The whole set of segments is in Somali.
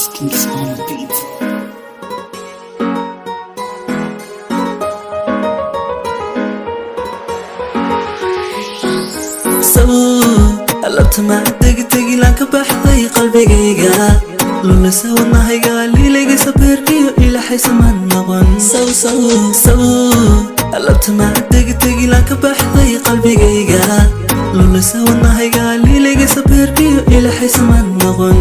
Kings on the beat. Labtama degdegilaan ka baxday qalbigayga, lulasa wadnahayga, liilayga beerkiyo ilaxaysamaan noqon. Labtama degdegilaan ka baxday qalbigayga, lulasa wadnahayga, liilayga beerkiyo ilaxaysamaan noqon.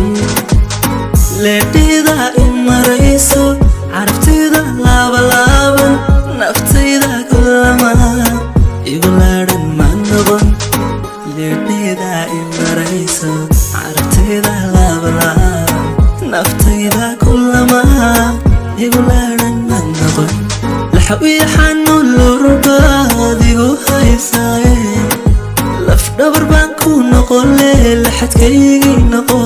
Leedhida i marayso, carabtida laabalaaban, naftayda kulama igu laadhan ma noqon. Leedhida i marayso, carabtida laabalaaban, naftayda kulama igu laadhan ma noqon. Laxaw iyo xanuun lurbaad igu haysaaye, laf dhabar baan ku noqole, laxadkaygii noqo.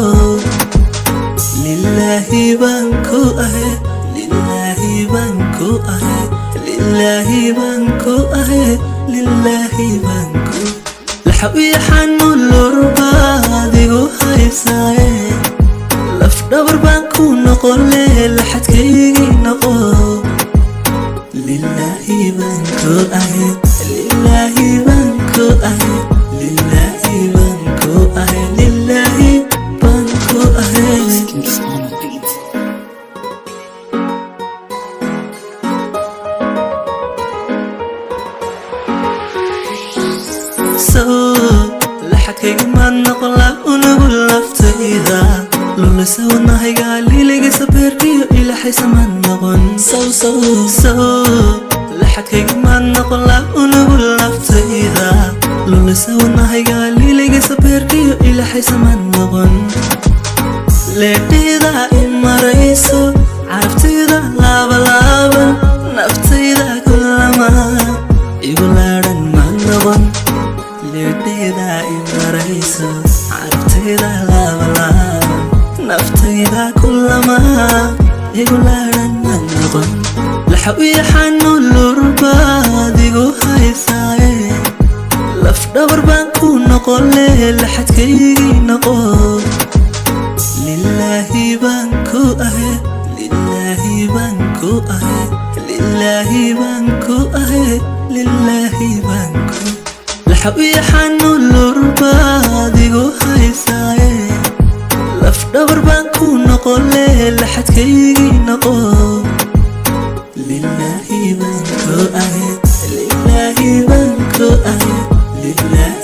Lilaahi baan ku ahe, lilaahi baan ku ahe, lilaahi baan ku ahe, lilaahi baan ku. Laxaw iyo xanuun lurbaad igu haysaaye, laf dhabar baan ku noqole, laxadkaygii noqo. Lilaahi baan ku ahe, lilaahi baan ku ahe, lilaahi baan ku ahe, lilaahi baan ku ahe. Kings on the beat. Laxadkayga maad noqon laab unugu laftayda, lulasa wadnahayga, liilayga beerkiyo ilaxaysamaan noqon. Laxadkayga maad noqon laab unugu laftayda, lulasa wadnahayga, liilayga beerkiyo ilaxaysamaan noqon. Leedhida i marayso, carabtida laabalaaban, naftayda kulama igu laadhan ma noqon. Leedhida i marayso, carabtida laabalaaban, naftayda kulama igu laadhan ma noqon. Laxaw iyo xanuun lurbaad igu haysaaye, laf dhabar baan ku noqole, laxadkaygii noqo. Lilaahi baan ku ahe, lilaahi baan ku ahe, lilaahi baan ku ahe, lilaahi baan ku. Laxaw iyo xanuun lurbaad igu haysaaye, laf dhabar baan ku noqole, laxadkaygii noqo. Lilaahi baan ku ahe, lilaahi baan ku ahe, lilaahi.